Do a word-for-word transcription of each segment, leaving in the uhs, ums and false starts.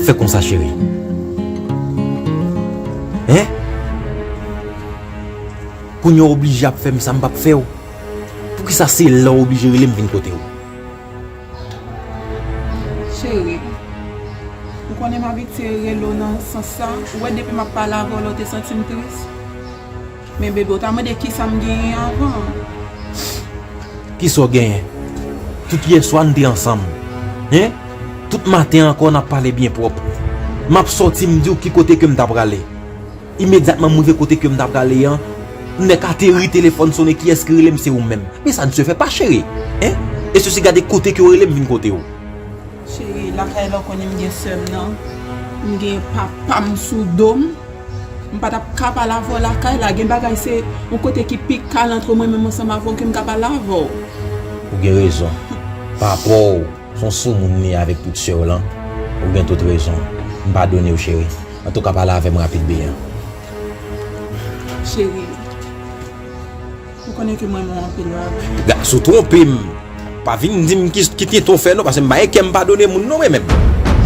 Fè konsa, cheri. Hein? Kounye a w oblije ap fè m sa m p ap fè w. Poukisa se lè w oblije rele m vin kote w? Cheri, ou konnen m abitye rele w nan sans sa. Ou wè depi m ap pale avè w la, w te santi m tris. Men bebe, w ta mande kisa m genyen avan. Kisa w genyen? Tout yèswa n te ansanm. Hein? Tout maten ankò n ap pale byen pwòp. M ap sòti, m di w ki kote ke m ta prale. Imedyatman m rive kote ke m ta prale an, m nèk ateri, telefòn sonnen, kiyès ki rele m? Se ou menm. Mais ça ne se fait pas, chérie. Hein? E sesi, gade kote ke w rele m vin kote w. Cheri, lakay la w konnen m gen sè m nan. M gen papa m sou do m. M pa t ap ka pale avè w lakay la. Gen bagay se yon kote ki pi kal antre mwen menm ansanm avè w ke m ka pale avè w. Ou gen rezon. Papa w se yon soumoun li ye avèk tout sè w lan. Ou gen tout rezon. M padone w, cheri. Antouka, pale avè m rapid, byen. Cheri, ou konnen ke m renmen w anpil, bebe. Gad, si w twonpe m, pa vin di m ki, ki tenten w fè non, paske m pa gen kè m padone moun non, mwen menm.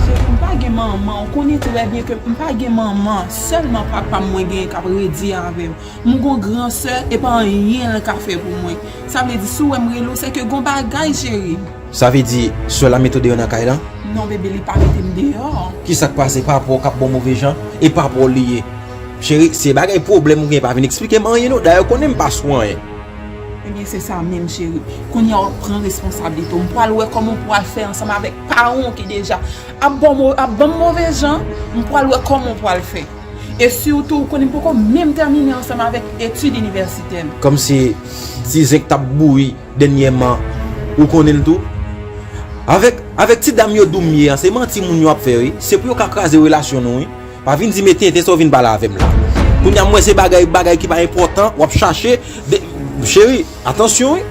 Cheri, m pa gen manman, ou konnen trè byen ke m pa gen manman, sèlman papa m mwen genyen k ap redi avè m. M gon gran sè, e pa anyen l ka fè pou mwen. Sa vle di, si w wè m rele w, se ke gon bagay, cheri. Sa vle di, sè w la mete w deyò nan kay lan? Non, bebe, li pa mete m deyò. Kisa k pase? Papa w k ap ba w move jan? E papa w li ye. Cheri, se bagay pwoblèm ou gen, pa vin eksplike m anyen non. Dayè, ou konnen m pa sou anyen. Ebyen, se sa menm, cheri. Kounye a, w ap pran responsablite w. M pral wè kòman w pral fè ansanm avèk paran w ki deja ap ba w mo-, ap ban m move jan. M pral wè kòman w pral fè. E sitou, ou konnen m poko menm tèmine ansanm avèk etid inivèsitè m. Kòmsi ti zenk t ap bouyi dènyèman, ou konnen l tou. Avèk, avèk ti dam yo di w m ye an, se manti moun yo ap fè, wi. Se pou yo ka kraze relasyon nou, wi. Pa vin di m e tenten sa w vin pale avè m la. Kounye a, m wè se bagay, bagay ki pa enpòtan, w ap chache. De, cheri, atansyon, wi.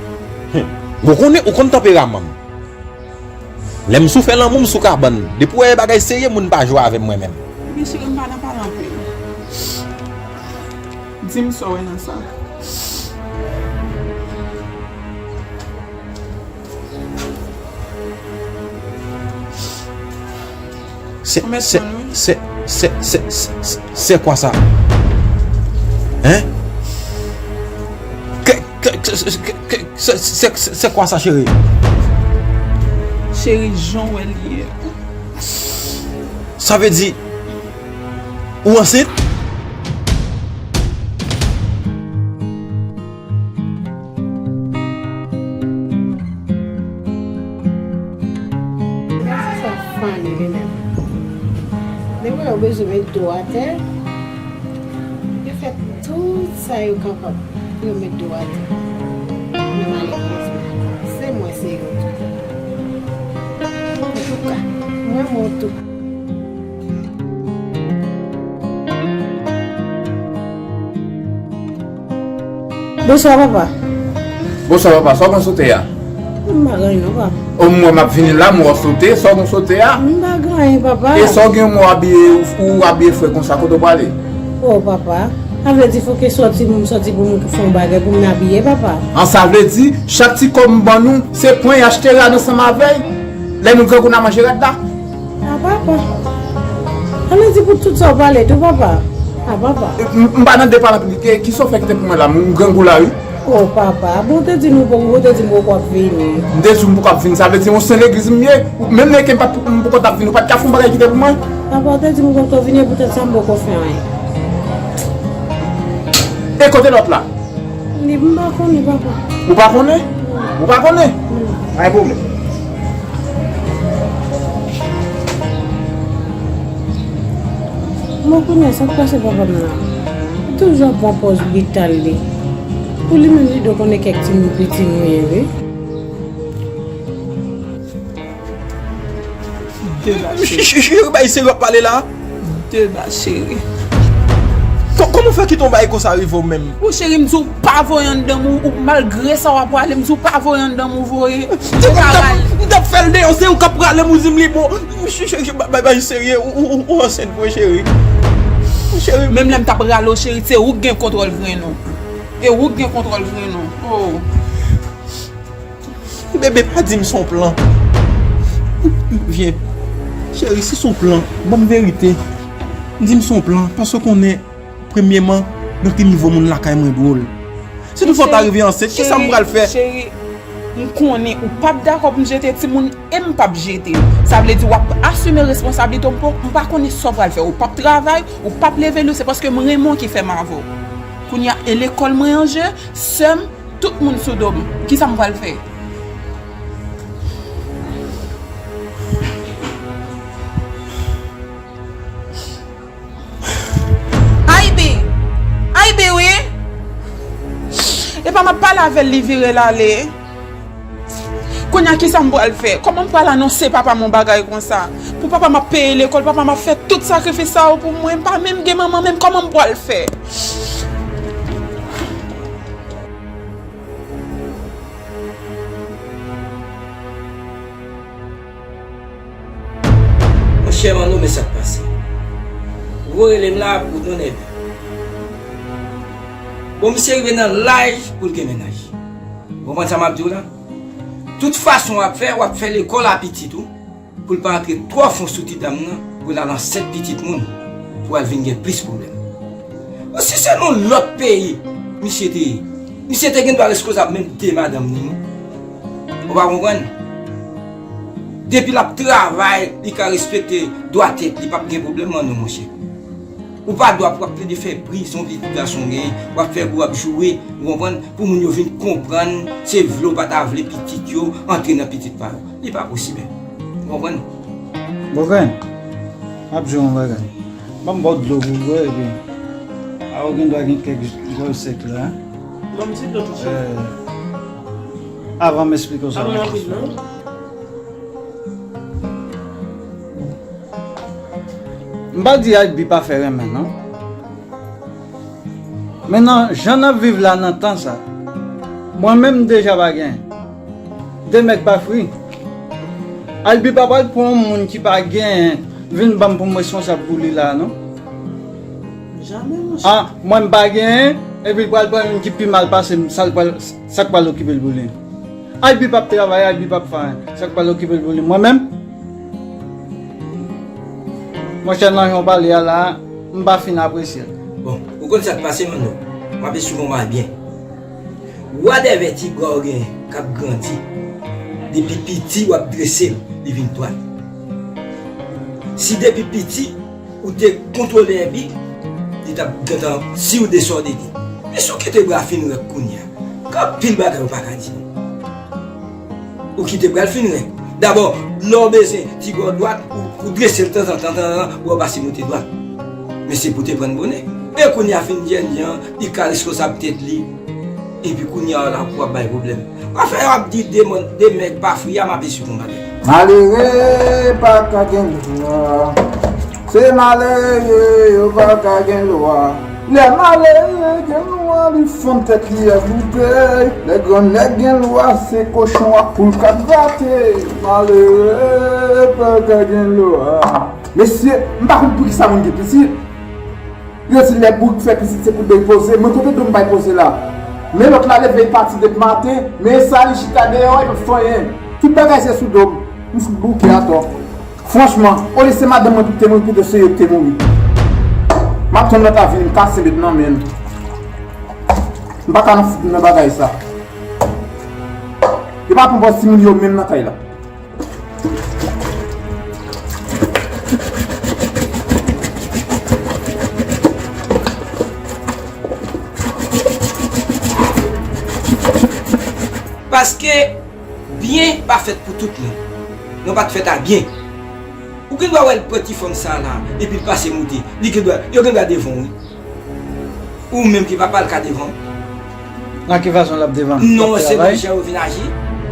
Hum. Bon, konnen, ou konn tanperaman m. Lè m sou fè lanmou, m sou kabann. Depi w wè e bagay serye, moun pa jwe avè m mwen menm. Ebyen cheri, m pa nan pale anpil. Di m sa w wè nan sa. C'est, c'est, c'est, c'est, c'est, c'est, c'est quoi ça? Hein? Que, que, que, que, que, c'est, c'est, c'est, c'est quoi ça, chérie? Cheri, jan w wè l ye. Sa vle di, ou ansent? Gade sa fany li menm. Depi lè yo bezwen met do atè, yo fè tout sa yo kapab pou yo met do atè. Men malerezman, se mwen, se yo tou. Antouka, mwen, mwen tou. Bonswa papa. Bonswa papa, sa w gen sou tè a? M pa gen anyen non papa. O m wè m ap vini la, m wè w sou tè, sa w gen sou tè a? M pa gen anyen papa. E sa w gen, m wè w abiye, ou abiye fre konsa, kote w prale? O papa, sa vle di fòk e sòti pou m sòti pou m fè yon bagay pou m abiye papa. An sa vle di, chak ti kòb m ban nou, se pran e achte rad ansanm avè l, lè nou grangou n a manje rad la. A papa. Ann di pou tout sa w pale tou papa. A papa. M pa nan depa lanpil. Kisa w fè kite pou mwen la? M grangou la wi. O papa, bon ou te di m ou poko, ou te di m poko ap vini. M te di w m poko ap vini, sa vle di yon sen legliz m ye. Menm lè ke m pa t, m poko t ap vini, ou pa t ka fè yon bagay kite pou mwen? Papa, ou te di m ou poko vini, e poutèt sa m poko fè anyen. E kote lòt la? Li, m pa konnen, papa. Ou pa konnen? Ou pa konnen? Pa gen pwoblèm. Bon, kounye a, sa k pase papa m la? Li toujou ap pran pòz brital li. Pou li menm, li dwe konnen kèk timoun piti nou ye, wi. Deba cheri. Cheri, bay serye w ap pale la. Deba cheri. Kò, kòman w fè kite yon bagay konsa rive w menm? Ou cheri, m di w pa voye anndan m, ou, ou malgre sa w ap prale, m di w pa voye anndan m, ou voye. M t ap, m t ap fè l deyò, se ou k ap prale m, ou di m li bon. Cheri, bay, bay serye, ou, ou, ou ansent vre cheri. Cheri. Menm lè m t ap rale w cheri, se ou k gen kontwòl grennen w. E ou k gen kontwòl grennen w. Oh. Bebe, pa di m se yon plan. Vye. Cheri, si se yon plan, ban m verite. M di m se yon plan, paske w konnen, premyeman, nan ki nivo moun lakay mwen dwòl. Si toutfwa w ta rive ansent, kisa m pral fè? Cheri, m konnen ou p ap dakò pou m jete timoun e m p ap jete l. Sa vle di w ap asime responsablite w, m pa konnen sa w pral fè. Ou p ap travay, ou p ap leve l, se paske m renmen w ki fè m avè w. Kounye a, e lekòl mwen an je, sè m, tout moun sou do m. Kisa m pral fè? Aybi! Aybi wi! Epa m ap pale avè l, li vire l ale. Kounye a, kisa m pral fè? Kòman m pral anonse papa m yon bagay konsa? Pou papa m ap peye lekòl, papa m ap fè tout sakrifis sa yo pou mwen, m pa menm gen manman menm, kòman m pral fè? Monchè Manno, men sa k pase. Ou rele m la pou nou nève. Bon, misye rive nan laj pou l gen mennaj. Ou konprann sa m ap di w la? Tout fason w ap fè, w ap fè lekòl a pitit ou, pou l pa antre twò fon sou ti dam nan, pou l al ansent pitit moun, pou al vin gen plis pwoblèm. Si se nan lòt peyi misye te ye, misye te gen dwa responsab menm de madanm li, non. Ou pa konprann? Depi l ap travay, li ka respekte dwa tèt li, p ap gen pwoblèm, non, monchè. Ou pa dwa pou w ap plede fè bri, se yon pitit gason w genyen, w ap fè bri, w ap joure, ou konprann, pou moun yo vin konprann, se vle w pa ta vle pitit yo antre nan pitit pa yo. Li pa posib. Ou konprann? Bògàn, m ap di w yon bagay. Ban m ba w dlo pou w bwè, epi a ou gen dwa gen kèk gòj sèk la. Ban m ti dlo tou chè. Avan m esplike w sa. Pa pran anpil, non. M pa di Aybi pa fè renmen, non. Men nan jan n ap viv la nan tan sa, mwen menm m deja pa gen. Demèg pa fri. Aybi pa pral pran yon moun ki pa gen vin ban m pou m responsab pou li la, non. Jamè, monchè. A, mwen m pa gen, epi l pral pran youn ki pi mal pase m, sa l pral, sa k pral okipe l pou li? Aybi p ap travay, Aybi p ap fè anyen. Sa k pral okipe l pou li? Mwen menm? Monchè, nan jan w pale a la, m pa fin apresye l. Bon, ou konn sa k pase, Manno? M ap esplike w mal byen. Wadèvè ti bra w genyen k ap grandi, depi piti w ap drese l, li vin dwat. Si depi piti, ou te kontwole Aybi, li t ap gentan sou desòdone. Men si w kite bra fin rèk kounye a, gen anpil bagay ou pa ka di non. Ou kite bra l fin rèk. Dabò, lè w bezwen ti bò dwat, ou, ou drese l tanzantan, tanzantan, bò pase moute dwat. Men se pou te pran bonè. Men kounye a fin jènjan, li ka responsab tèt li. Epi kounye a la pou w ap bay pwoblèm. W ap fè w ap di de mòn, de mèg pa fri a, m ap esplike w bagay. Malere pa ka gen lwa. Se malere yo pa ka gen lwa. Lè malere gen lwa, li fann tèt li ak boutèy. Lè grannèg gen lwa, se kochon ak poul k ap grate. Malere pa ka gen lwa. Mesye, m pa konn poukisa moun gen pitit. Yo di lè boug fè pitit se pou do l poze, mwen kote do m bay poze la? Men lòt la leve, li pati depi maten, men sa li chita deyò, li p ap fè anyen. Tout bagay se sou do m. M fout bouke atò. Franchman, olye se madanm mwen pou te mouri, pito se yo ki te mouri. M ap tann lòt la vini, m kase met nan men l. M pa ka nan fout nan bagay sa. Yo pa pran pòz timoun yo menm nan kay la. Paske byen pa fèt pou tout moun. Nou pa t fèt a byen. Ou gen dwa wè l pran ti fanm sa la, epi l pase moute. Li gen dwa, yo gen dwa devan w, wi. Ou menm ki papa l ka devan w. Nan ki fason l ap devan m? Non, se nan jan yo vin aji.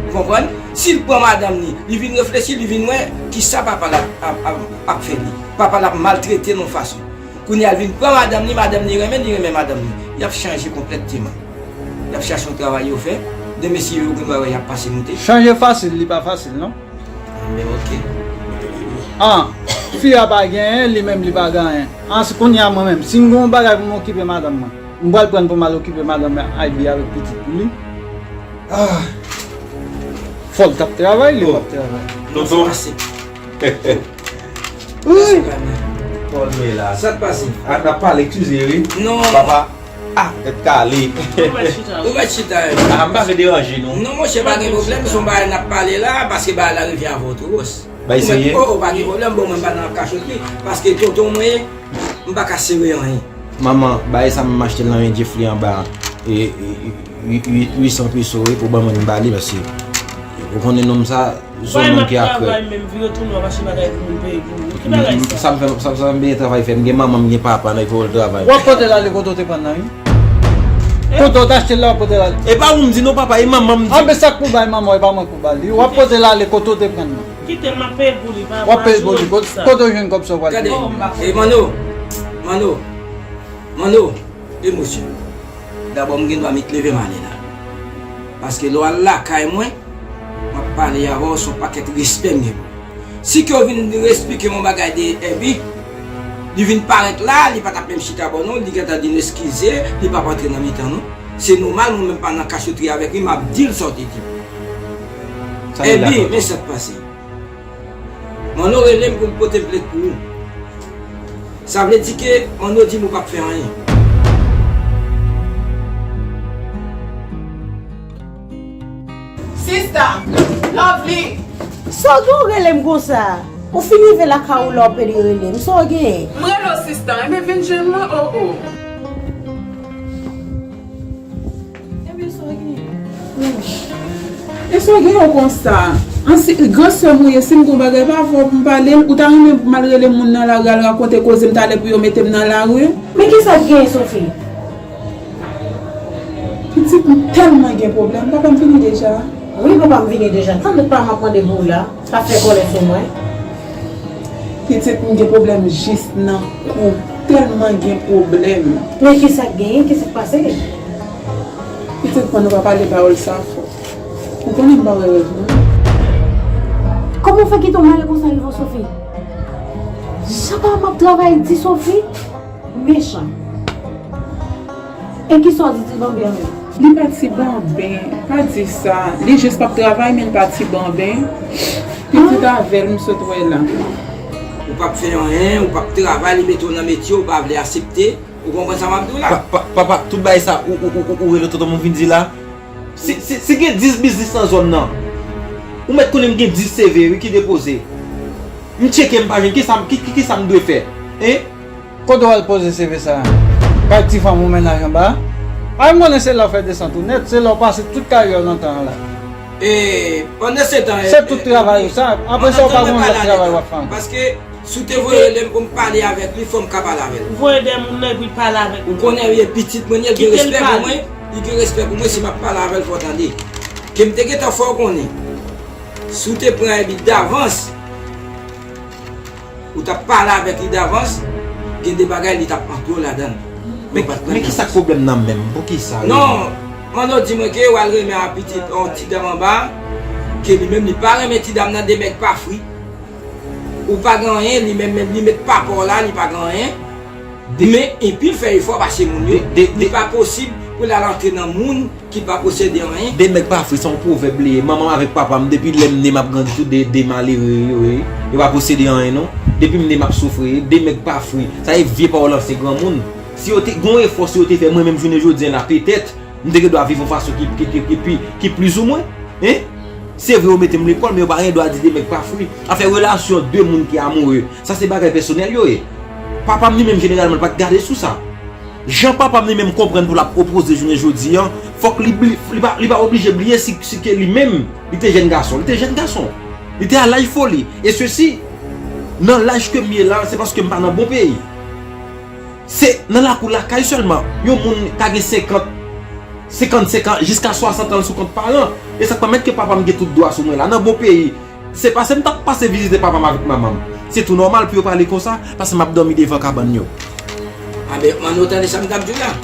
Ou konprann? Si l pran madanm li, li vin reflechi, li vin wè kisa papa l ap, ap, ap, ap fè li. Papa l ap maltrete l yon fason. Kounye a l vin pran madanm li, madanm li renmen, li renmen madanm li. Y ap chanje konplèteman. Y ap chache yon travay yo fè. Demen si yo gen dwa wè y ap pase moute. Chanje fasil, li pa fasil, non? Men oke. An, fi a pa genyen, li menm li pa gen anyen. An, si kounye a mwen menm, si m gen yon bagay pou m okipe madanm mwen, m pral pran pou m al okipe madanm Aybi avèk pitit pou li. Ah, fò l t ap travay, li p ap travay. Tonton. Wi. Kòl mwen la. Sa k pase? A, n ap pale, eskize, wi. Non. Papa. Ah, tèt kale. Ou mèt chita. Ou mèt chita, wi. Ah, m pa vle deranje nou. Non, monchè, pa gen pwoblèm, se yon bagay n ap pale la, paske bagay la rive avè w tou, bòs. Bay serye? Oh, oh, pa gen pwoblèm, bon, mwen m pa nan kachotri, paske tonton mwen, m pa ka sere anyen. Manman, bagay sa m achte l nan men Jeffrey anba, e, e, uit san peso, wi, pou ban mwen m ba li, paske ou konnen nonm sa, se yon nonm ki akrè. Travay menm, vire tounen w ap achte bagay pou moun peye pou ou. Ki bagay sa? Sa m fè, sa, sa m bezwen travay fè, m gen manman, m gen papa, nan fò l travay. W ap pote l ale kote w te pran nan, wi. Kote w t achte l la, w ap pote l ale. E pa ou m di non, papa, e manman m di. Anben sa k pou bay manman w, e pa mwen k pou ba l li. W ap pote l ale kote w te pran nan. Kite l, m ap peye pou li, pa, w ap peye pou li. Kote w jwenn kòb sa w pral peye? Gade, e Manno, Manno, Manno, e mesye. Dabò, m gen dwa met leve m ale la. Paske lè w al lakay mwen, m ap pale avè w, se yon pakèt respè m gen pou ou. Si ke w vin esplike m yon bagay de Èbi, li vin parèt la, li pa t ap menm chita bò non, li gentan di n eskize, li p ap antre nan mitan nou. Se nòmal, mwen menm pa nan kachotri avèk li, m ap di l sa w te di m. Èbi, men sa k pase. Manno rele m pou l pote plent pou ou. Sa vle di ke Manno di m ou p ap fè anyen. Sista, Lovely. Sa w gen w rele m konsa? Ou fin rive lakay ou la w pedi rele m. Sa w gen? M rele w sista, enben vin jwenn mwen, o, o. Ebyen, sa w gen? E sa w gen yo konsa? An, si, gran sè m ou ye, si m gon bagay, pa fò pou m pale l, ou ta renmen pou m al rele moun nan lari, al rakonte koze m talè pou yo mete m nan lari? Men kisa k genyen, Sophie? Pitit, m tèlman gen pwoblèm. Papa m vini deja? Wi, papa m vini deja. Tann tout pa m ap mande pou ou la. Pa fè kòlè sou mwen. Pitit, m gen pwoblèm jis nan kou. Tèlman gen pwoblèm. Men kisa k genyen? Kisa k pase? Pitit, pou nou pa pale pawòl sa fò. Ou konnen m pa wè rèv mwen. Kòman w fè kite w mare konsa rive w, Sophie? Jan pa m ap travay di Sophie? Mechan. E kisa w di ti banben an menm? Li pa ti banben, pa di sa. Li jis p ap travay, men li pa ti banben. Pitit avè l, m sot wè la. Ou p ap fè anyen, ou p ap travay, li mete w nan metye, ou pa vle aksepte. Ou konprann sa m ap di w la? Pa, pa, papa, tout bagay sa, ou, ou, ou, ou, ou rele tonton m vin di la? Si, si, si gen dis biznis nan zòn nan, ou mèt konnen m gen dis C V, wi, ki depoze. M tcheke, m pa jwenn. Kisa, ki, ki, kisa m dwe fè? Hein? Kote w al poze C V sa a? Kay ti fanm ou mennaj anba a? A, m konnen se la w fè desant ou nèt, se la w pase tout karyè w nan tan an la. E, pandan se tan, se tout travay ou sa. Apre sa, ou pa gen yon lòt travay w ap fè ankò. Paske si w te voye rele m pou m pale avèk li, fò m ka pale avè l. Ou voye de moun nan epi l pale avèk ou. Ou konnen, wi, pitit mwen, li gen respè pou mwen, li gen respè pou mwen, si m ap pale avè l, fò w tande. Ke m te gentan fè w konnen. Si w te pran Èbi davans, ou t ap pale avèk li davans, gen de bagay li t ap antre w ladan l. Men, men kisa k pwoblèm nan menm? Poukisa? Non, Manno di mwen ke w al renmen a pitit yon ti dam anba, ke li menm li pa renmen ti dam nan, de mèg pa fri. Ou pa gen anyen, li menm, menm li met papa w la, li pa gen anyen. Men, epi l fè efò pase moun yo, li pa posib pou l al antre nan moun ki pa posede anyen. De mèg pa fri, se yon pwovèb li ye. Manman m avèk papa m, depi lè m ne m ap grandi tou de, de malere yo ye. Yo pa posede anyen non. Depi m ne m ap soufri, de mèg pa fri. Sa se vye pawòl ansyen granmoun. Si yo te gen yon efò, si yo te fè mwen menm jounen jodi a la, petèt, m te gen dwa viv yon fason ki, ki, ki, ki, ki, ki plizoumwen. Hein? Se vre, yo mete m lekòl, men yo pa gen dwa di de mèg pa fri. Afè relasyon de moun ki amoure, sa se bagay pèsonèl yo ye. Papa m li menm, jeneralman, li pa t gade sou sa. Jan papa m li menm konprann pou l ap opoze jounen jodi a, fòk li, li, li pa, li pa oblije bliye si, si ke li menm, li te jèn gason. Li te jèn gason. Li te a laj foli. E sesi, nan laj ke m ye la, se paske m pa nan bon peyi. Se nan lakou lakay sèlman. Yon moun ka gen senkant, senkannsenk an, jiska swasant an sou kont paran. E sa k pèmèt ke papa m gen tout dwa sou mwen la. Nan bon peyi, se pase m t ap pase vizite papa m avèk manman m. Se tou nòmal pou yo pale konsa, paske m ap dòmi devan kabann yo. A ben, Manno, tande sa m t ap di w la.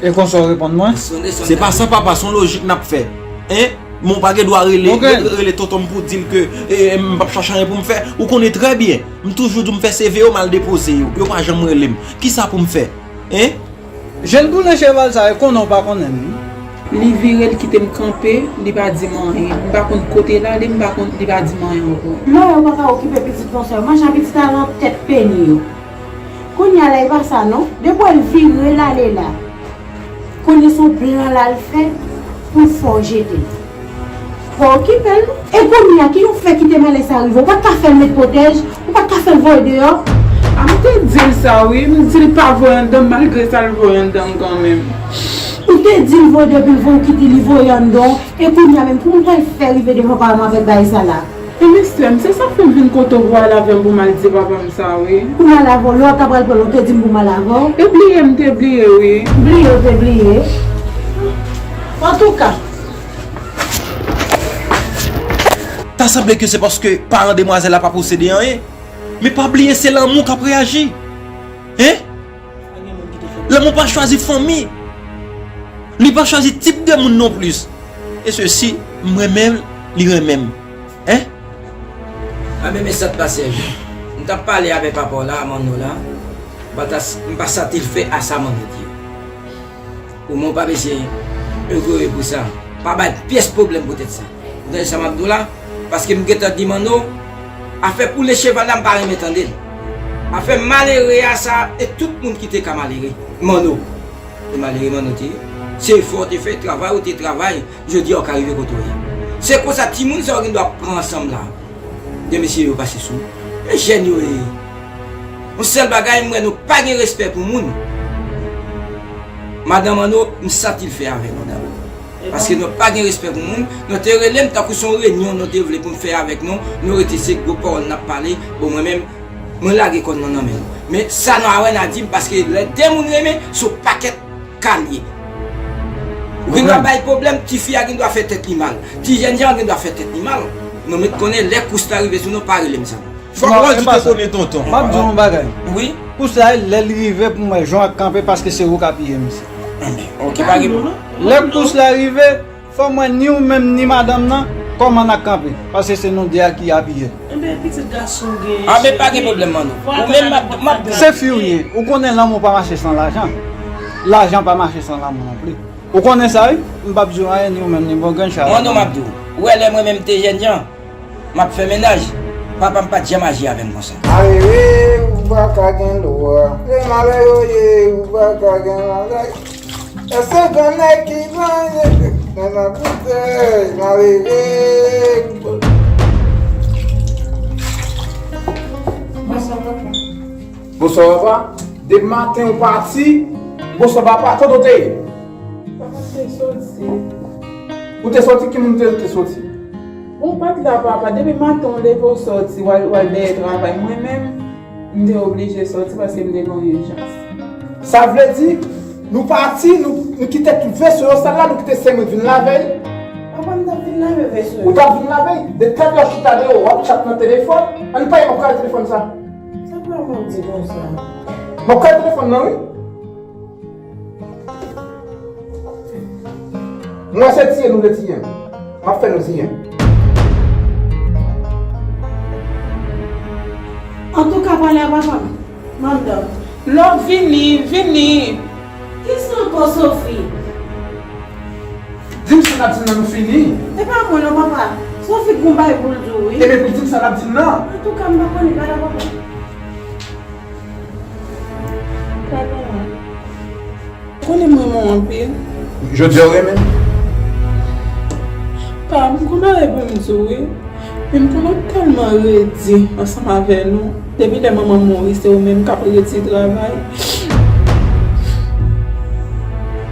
E konsa w reponn mwen? Se pa sa, papa, se yon lojik n ap fè. Hein? Men w pa gen dwa rele, rele tonton m pou di l ke, e, m p ap chache anyen pou m fè. Ou konnen trè byen. M toujou di w m fè C V yo, m al depoze yo. Yo pa janm rele m. Kisa pou m fè? Hein? Jèn tounen cheval sa, e konnen w pa konnen m. Li vire, l kite m kanpe, li pa di m anyen. M pa konn kote l ale, m pa konn, li pa di m anyen ankò. Lò yo pa ka okipe pitit konsa yo, manjan pitit a lan tèt peni yo. Kounye a la, e pa sa non. Depi w wè l vire, l ale la. Kounye a se yon plan l al fè pou l fè w jete l. Pa okipe l non. E kounye a, ki w fè kite malè sa rive? Ou pa t ka fè l met pwotèj? Ou pa t ka fè l voye deyò? A, m te di l sa wi, m di l pa voye anndan m, malgre sa l voye anndan m kanmenm. Ou te di l voye deyò, epi l voye, ou kite li voye anndan w, e kounye a menm, kòman w pral fè rive devan paran m avèk bagay sa la? E mesye m, se sa fè m vin kote w pou w al avè m pou m al di papa m sa wi. Pou m al avè w, lè w ta pral pran l, ou te di m pou m al avè w? E bliye m te bliye wi. Bliye w te bliye. Antouka. Ta sanble ke se paske paran demwazèl la pa posede anyen. Men pa bliye se lanmou k ap reyaji. Hein? Lanmou pa chwazi fanmi. Li pa chwazi tip de moun non plis. E sesi, m renmen l, li renmen m. Hein? Anben, men sa t pase. M t ap pale avèk papa w la, Manno la. M pa ta, m pa santi l fè a sa Manno di. Ou men w pa bezwen egare pou sa. Pa bay pyès pwoblèm poutèt sa. Ou tande sa m ap di w la? Paske m gentan di Manno, afè poule cheval la, m pa renmen tande l. Afè malere a sa, e tout moun ki te ka malere. Manno. E malere Manno te ye. Se efò w te fè, travay ou te travay, jodi a w ka rive kote w ye. Se konsa timoun sa yo gen dwa pran ansanm la. De mesye yo pase sou. E jèn yo ye. Yon sèl bagay, m wè nou pa gen respè pou moun. Madan Manno, m santi l fè avè nou dabò. Paske nou pa gen respè pou moun. Nou te rele m tankou se yon renyon nou te vle pou m fè avèk nou. Nou rete se gwo pawòl n ap pale. Bon, mwen menm, mwen lage kòn nan nan men nou. Men sa nou a wè n a di m, paske lè de moun renmen, se yon pakèt ka l ye. Ou gen dwa bay pwoblèm, tifi a gen dwa fè tèt li mal. Ti jènjan an gen dwa fè tèt li mal. Nou mèt konnen lè kous la rive sou nou, pa rele m sa non. Fòk ou di te konnen tonton. M ap di w yon bagay. Wi. Kous la, lè l rive pou m wè jan w ap kanpe, paske se ou k apiye misye. Anben, ok, pa gen pwoblèm. Lè kous la rive, fò m wè ni ou menm ni madanm nan, kòman n ap kanpe. Paske se nou de a ki apiye l. Enben, pitit gason gen. Anben, pa gen pwoblèm, Manno. Ou menm m ap, m ap. Se fi w ye. Ou konnen lanmou pa mache san lajan. Lajan pa mache san lanmou non plis. Ou konnen sa, wi? M p ap di w anyen, ni ou menm, ni Bongrenn, Chara. Manno, m ap di w. Ou wè lè mwen menm te jènjan, m ap fè mennaj, papa m pa t janm aji avè m konsa. Malere, ou pa ka gen lwa. Se malè yo ye, ou pa ka gen malè. Èske gran nèg ki manje nan boutèy, malere? Bonswa, papa. Bonswa, papa. Depi maten ou pati, bonswa, papa. Kote w te ye? Papa, m te soti. Ou te soti? Ki moun te, te soti? Bon, ou pa t la, papa. Depi maten ou leve, ou soti, w al, w al dèyè travay. Mwen menm, m te oblije soti paske m te gen yon ijans. Sa vle di, nou pati, nou, nou kite tout veso yo sal la, nou kite sèl mwen vin lave l. Papa, m t ap vin lave veso yo. Ou t ap vin lave l? De tèt yo chita deyò, w ap chat nan telefòn. Ann pa, m ap kale telefòn sa. Sa papa m di konsa? M ap kale telefòn nan, wi. Mwen se tiye nou vle tiye m. M ap fè nou tiye m. Antouka, pale a papa m. Mandan. Lò vini, vini. Kisa ankò, Sophie? Di m sa n ap di nan nou fini. E pa mwen non, papa. Sophie gon bagay pou l di w, wi. Ebyen, pou l di m sa n ap di nan. Antouka, m pa konnen, pale a papa. Papa. Konnen m renmen w anpil. Jodi a w renmen m? Pa, m gon bagay pou m di w, wi. Men m konnen w tèlman redi ansanm avè nou. Depi lè manman m mouri, se ou menm k ap redi travay.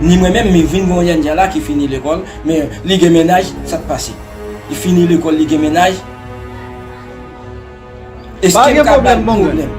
Ni mwen menm, m vin gen yon jènjan la ki fini lekòl, men li gen mennaj, sa k pase? Li fini lekòl, li gen mennaj. Èske m ka ba l pwoblèm?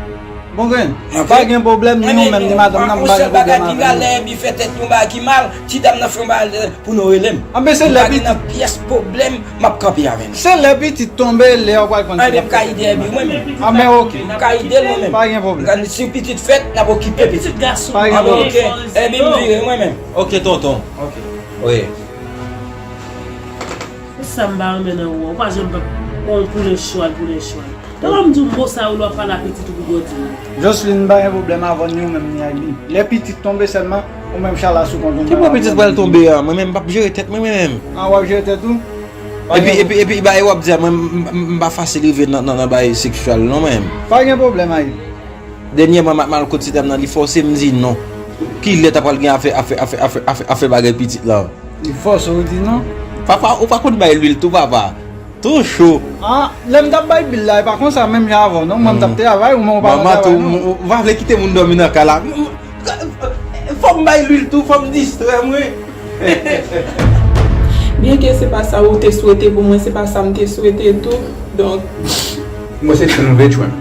Bongrenn. Pa gen pwoblèm, ni ou menm, ni madanm nan, m pa gen pwoblèm avè nou. Lè Ebi fè tèt yon bagay ki mal, ti dam nan fè yon bagay pou nou rele m. Anben, se lè pitit. M pa gen nan pyès pwoblèm, m ap kanpe avè nou. Se lè pitit tonbe, lè w pral konn. Anben, m ka ede Ebi mwen menm. Anben, ok. M ka ede l mwen menm. Pa gen pwoblèm. Si pitit fèt, n ap okipe pitit. Pitit gason. Pa gen pwoblèm. Anben, ok. Ebi, m vire mwen menm. Ok, tonton. Ok. Wi. Se sa m pa renmen nan ou an. Ou pa janm pran yon poule chwal, poule chwal. Kòman m di w mo sa yo lè w ap pale a pitit ou pou w di m? Jocelyn, m pa gen pwoblèm avè w, ni ou menm ni Aibi. Lè pitit tonbe sèlman, ou menm chala sou kont ou. Ki bò pitit pral tonbe a? Mwen menm m p ap jere tèt mwen, mwen menm. Ah, w ap jere tèt ou? Epi, epi, epi, bagay w ap di a, mwen, m, m, m pa fasil rive nan, nan, nan bagay seksyèl, non, mwen menm. Pa gen pwoblèm, Aibi. Dènyèman, m ap mal kot sista m nan, li fòse m di non. Kilè ta pral gen afè, afè, afè, afè, afè, afè bagay pitit la? Li fòse w di non? Papa, ou pa konn bay lwil tou, papa. Tou cho. Ah, lè m t ap bay bil la, e pa konsa menm jan avè w, non? Mwen, m t ap travay, ou menm ou pa nan travay, non? Manman tou, m, m, m pa vle kite moun dòmi nan kay la. M, m, fò m bay lwil tou, fò m distrè mwen. Byenke se pa sa ou te swete pou mwen, se pa sa m te swete tou. Donk, mwen se Trin Vetran.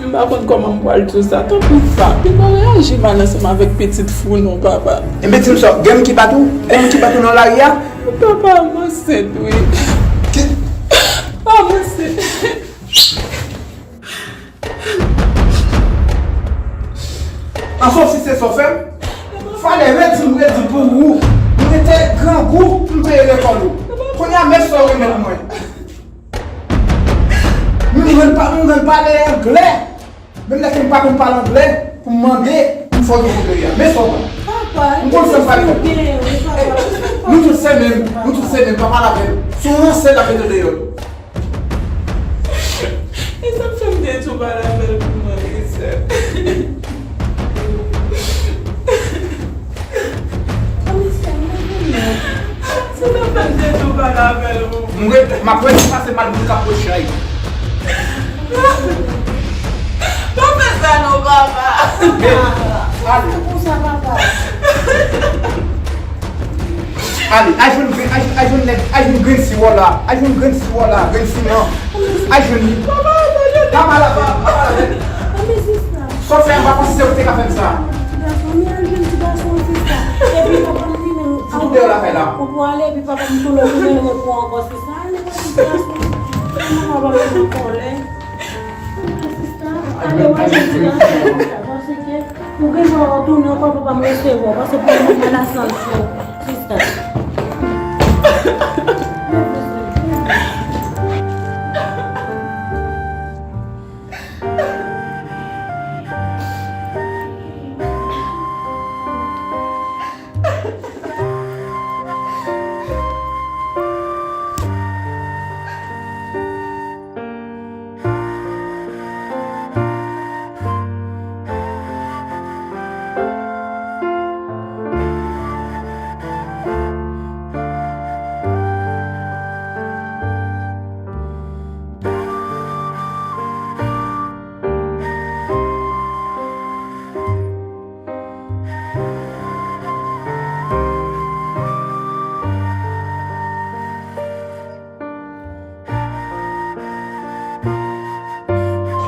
M pa konn kòman m pral di w sa. Tanpri, pa, pa reyaji mal ansanm avèk pitit fou non, papa. Enben, di m sa, gen moun ki bat ou? Gen moun ki bat ou nan lari a? Papa, m ansent, wi. Ki? Papa, m ansent. Anfòm, si se sa w fè m, falè redi m, redi pou ou. M rete grangou, m peye lekòl ou. Kounye a, men sa w remèt mwen. M jwenn pa, m jwenn pale anglè. Menm lè ke m pa konn pale anglè, pou m mande, m fè w dekouvri a. Men sa w ban. Papa, m konn sa m pale. Wi, papa. Nou tout se menm, nou tout se menm, pa pale avè m. Si w ranse, l ap mete w deyò. E sa k fè m te di w pale avè l pou mwen, Christelle. Se nan fè m te di w pale avè l, ou. M ret, m ap ret pase mal moun k ap pran chay. Pa fè sa non, papa. Ale. Konsa, papa. Ale, al jwenn grenn, al jwenn, al jwenn nèg, al jwenn grenn siwòl la, al jwenn grenn siwòl la, grenn siman. Al jwenn li. Pa mal avè l, pa mal avè l. Sa w fè a, m pa panse se ou ki te ka fè m sa. Ti gason, men al jwenn ti gason an, sista. Epi papa m li menm, ou pou ale, epi papa m tou lè ou menm pou ankò, sista. Ale wè ti gason. Papa m tou kòlè. Sista, ale wè ti gason an, sista. Paske ou gen dwa retounen ankò, papa m resevwa w, paske pou mwen, mwen la sanksyon, sista.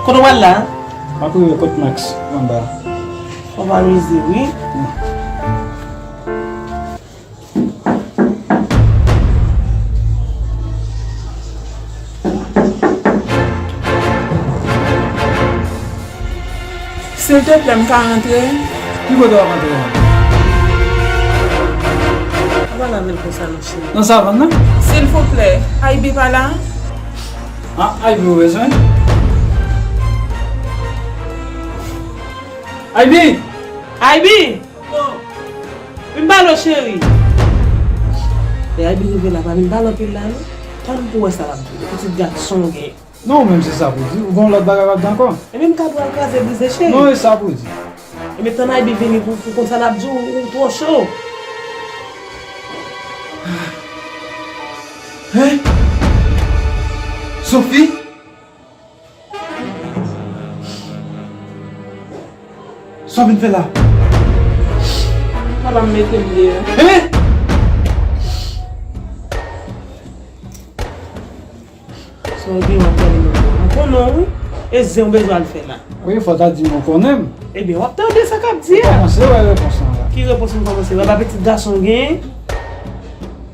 Kote w al la? M ap rive kot Max anba. Fò w amize, wi. Silteplè, m ka rantre? Ki kote w ap antre a? Pa pale avè l konsa non, cheri. Nan savann nan? Silvouplè, Aibi pa la? Ah, Aibi ou bezwen? Aibi! Aibi! Vin pale w, cheri. Lè Aibi rive la, pa vin pale anpil la, non. Tann pou w wè sa l ap di w. Pitit gason w gen. Non, ou menm se sa pou di. Ou gen yon lòt bagay w ap di ankò? Ebyen, m ka pral kraze brize, cheri. Non, e sa pou di. Ebyen, tann Aibi vini pou, pou konn sa l ap di w, ou twò cho. Hein? Sophie? Sa w vin fè la? Papa m mete m deyò. Hein? Sa w gen w ap gade nan mwen? M konnen w, wi. E zen w bezwen al fè la? Wi, fò w ta di m ou konnen m. Ebyen, w ap tande sa k ap di a. Ou kòmanse wè repons lan la. Ki repons m kòmanse wè? Pa pitit gason w genyen?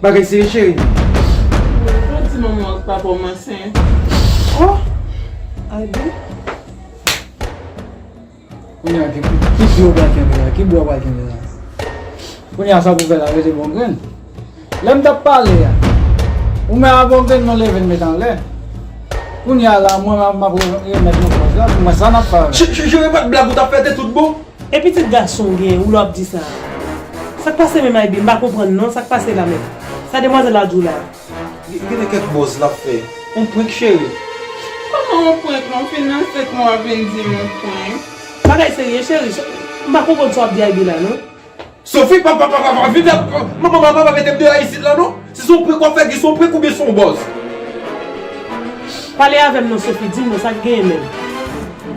Bagay serye, cheri. Ou di manman w ak papa w m ansent. Oh! Aibi. Kounye a, ki, ki pye w pral kenbe la? Ki bwa w pral kenbe la? Kounye a, sa pou fè la, rete bon grenn. Lè m t ap pale a, ou menm a bon grenn non leve n met anlè. Kounye a la, mwen, m ap, m ap remèt nou pòz la, pou mwen, sa n ap fè avè l? Che-, che-, cheri, pa t blag ou t ap fè, te tout bon. E pitit gason w genyen, ou lè w ap di sa? Sa k pase menm, Aybi? M pa konprann non, sa k pase la menm? Sa demwazèl la di w la? Gen, gen kèk bòz l ap fè. On prank, cheri. Kòman on prank? Non, fin nan sèt mwa, w ap vin di m on prank. Bagay serye, cheri. M pa konprann sa w ap di Aybi la, non. Sophie, pa, pa, pa, pa, pa, vin la, manman, manman, pa mete m deyò isit la, non. Si se yon prank w ap fè, di se yon prank oubyen se yon bòz. Pale avè m non, Sophie, di m non, sa k genyen menm?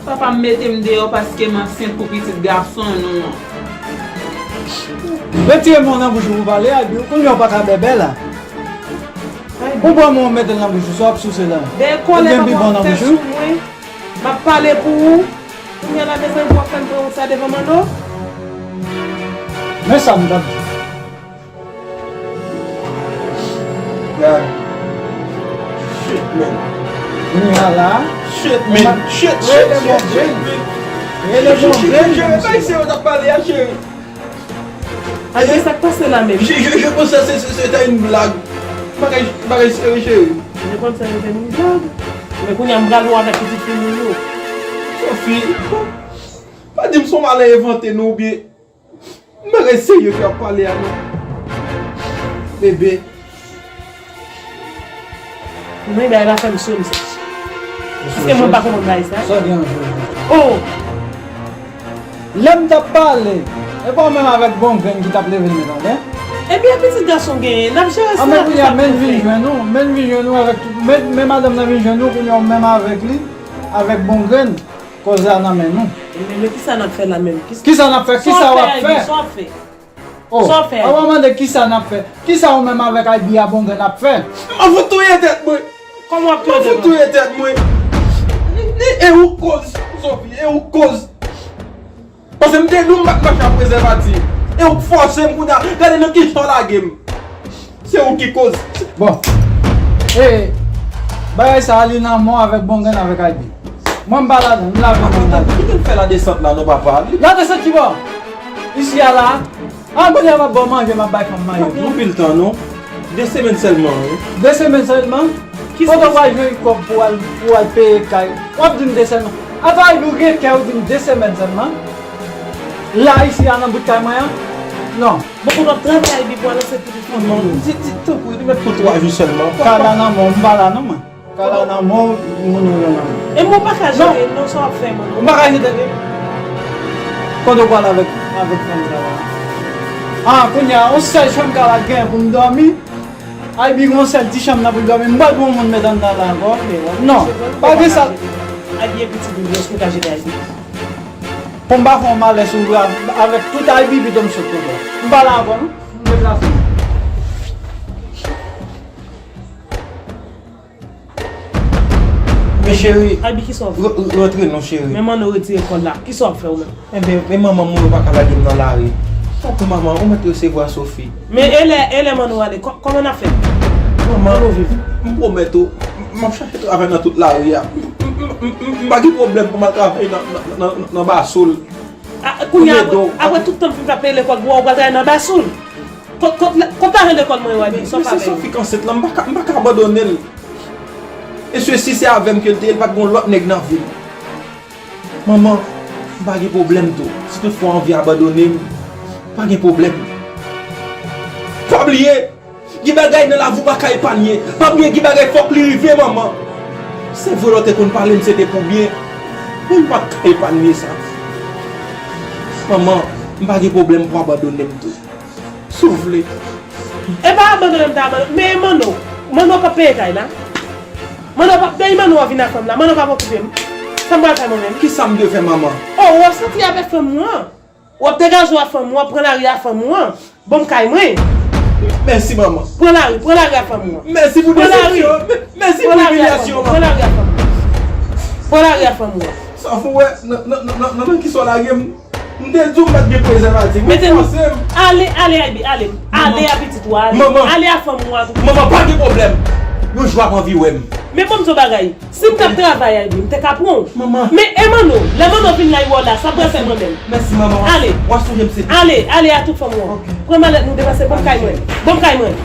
Papa m mete m deyò paske m ansent pou pitit gason nou an. Retire men w nan bouch ou pou pale, Aybi, kounye a w pa ka bèbè la. Ou pran men w mete l nan bouch ou, sa w ap souse la. Ou gen bibon nan bouch ou? M ap pale pou ou. Kounye a la, mezanmi, pou w ap fè m pran sa devan Manno? Men sa m t ap di. Gad. Shit, man. Kounye a la. Shit, man. Shit, shit, shit, shit, man. Rele Bongren. Cheri, bay se yo t ap pale a, cheri. Aybi, sa k pase la menm? Je, je, je pensais que ce, ce, c'était une blague. Bagay, bagay serye, cheri. Je pensais que c'était une blague. Men kounye a m pral wè avèk pitit fi moun yo. Sophie, pa di m se yon malè envante non oubyen bagay serye ki ap pale a non. Bebe. Men bagay la fè m sou m sèch. Paske mwen pa konprann bagay sa. Sa gen anjou. Oh! Lè m t ap pale, e pa w menm avèk Bongren ki t ap leve l met anlè? Ebyen, pitit gason genyen, n ap jere sa. A, men kounye a, men vin jwenn ou, men vin jwenn ou avèk tout, men, men madanm nan vin jwenn ou, kounye a w menm avèk li, avèk Bongren, koze a nan men nou. Men, men kisa n ap fè la menm? Kisa n ap fè? Kisa w ap fè? Sa w ap fè? Oh, sa w fè? Avan mande kisa n ap fè. Kisa ou menm avèk Aybi a Bongren ap fè? M ap fout touye tèt mwen. Kòman w ap touye tèt ou? M ap fout touye tèt mwen. E ou k koz, Sophie, e ou k koz. Paske m te di w m pa t mache ak prezèvatif. E ou k fòse m kounye a. Gade nan kijan w lage m. Se ou ki koz. Bon. E bagay sa a li nan men w avèk Bongren avèk Aybi. Mwen m pa ladan, m lave men m ladan. Kite l fè ladesant la non papa. Ladesant ki bò? Isi a la. A, kounye a m ap ba w manje, m ap bay fanm mayo tou. Pa pran anpil tan non. De semèn sèlman wi. De semèn sèlman? Kote w pral jwenn kòb pou w al, pou w al peye kay? W ap di m de semèn. Atò Aybi ou gen kè ou di m de semèn sèlman? La isi a nan bout kay mwen an? Non. Bon, kote w ap travay Aybi pou al ansent pitit fanm nan? Di, di, tanpri, li mèt pou twa jou sèlman. Kay la nan men w, m pa la non mwen. Kay la nan men w, moun ou nan men w. E mwen pa ka jere non sa w ap fè mwen. Ou pa ka jere li. Kote w pral avèk, avèk fanm sa la? A, kounye a, yon sèl chanm Kala gen pou m dòmi. Aybi gen yon sèl ti chanm nan pou l dòmi. M pral pran yon moun met anndan la ankò. Non, pa gen sa. Aybi e pitit ou, èske w ka jere Aybi? Pou m pa fè yon malè sou ou avèk tout Aybi, pito m sot kote w. M pa la ankò non. M deplase m. Men cheri, Aybi, kisa w fè? Rantre non cheri. Men Manno retire kòl la. Kisa w ap fè ou menm? Enben, men manman m ou pa ka lage m nan lari. Tanpri manman, ou mèt resevwa Sophie. Men e lè, e lè Manno ale, kò-, kòman n ap fè? Manman, m pwomèt ou, m ap chache travay nan tout lari a. M, m, m, m, m pa gen pwoblèm pou m al travay nan, nan, nan, nan, nan Basoul. A, kounye a, apre, apre tout tan m fin fè ap peye lekòl pou ou, ou pral travay nan Basoul? Kot, kot, kot lajan lekòl mwen yo, Aybi? Sa w fè avè yo? Men se Sophie k ansent lan, m pa ka, m pa ka abandone l. E sesi se avè m ke l te ye, l pa t gen yon lòt nèg nan vi l. Manman, m pa gen pwoblèm tou. Si toutfwa w anvi abandone m, pa gen pwoblèm. Pa bliye, gen bagay nan lavi w pa ka epanye. Pa bliye, gen bagay fòk li rive, manman. Se vre lè w te konn pale m, se te pou byen. Men m pa t ka epanye sa. Manman, m pa gen pwoblèm pou w abandone m tou. Si w vle. E pa abandone m ta abandone. Men Manno, Manno p ap peye kay la. Manno p ap, depi Manno a vin ak fanm la, Manno p ap okipe m. Sa m pral fè mwen menm? Kisa m dwe fè, manman? Oh, w ap soti avèk fanm ou an. W ap degaje w ak fanm ou an, pran lari ak fanm ou an. Ban m kay mwen. Mèsi, manman. Pran lari, pran lari ak fanm ou an. Mèsi pou desepsyon an. Mèsi pou imilyasyon an. Pran lari ak fanm ou an. Pran lari ak fanm ou an. Sa fè w wè, nan, nan, nan, nan, nan kisa w lage m? M te di w m pa t gen prezèvatif. Ou fòse m. Ale, ale, Aybi, ale. Ale a pitit ou a, ale. Manman. Ale a fanm ou a tou. Manman, pa gen pwoblèm. Yon jou w ap anvi wè m. Men ban m di w bagay. Si m t ap travay, Aybi, m te ka pran w. Manman. Men e Manno, lè Manno vin la, li wè w la, sa pral fè mwen menm? Mèsi, manman. Ale. W ap sonje m, se. Ale, ale a tout fanm ou an. Ok. Pran malèt nou deplase, ban m kay mwen. Ban m kay mwen.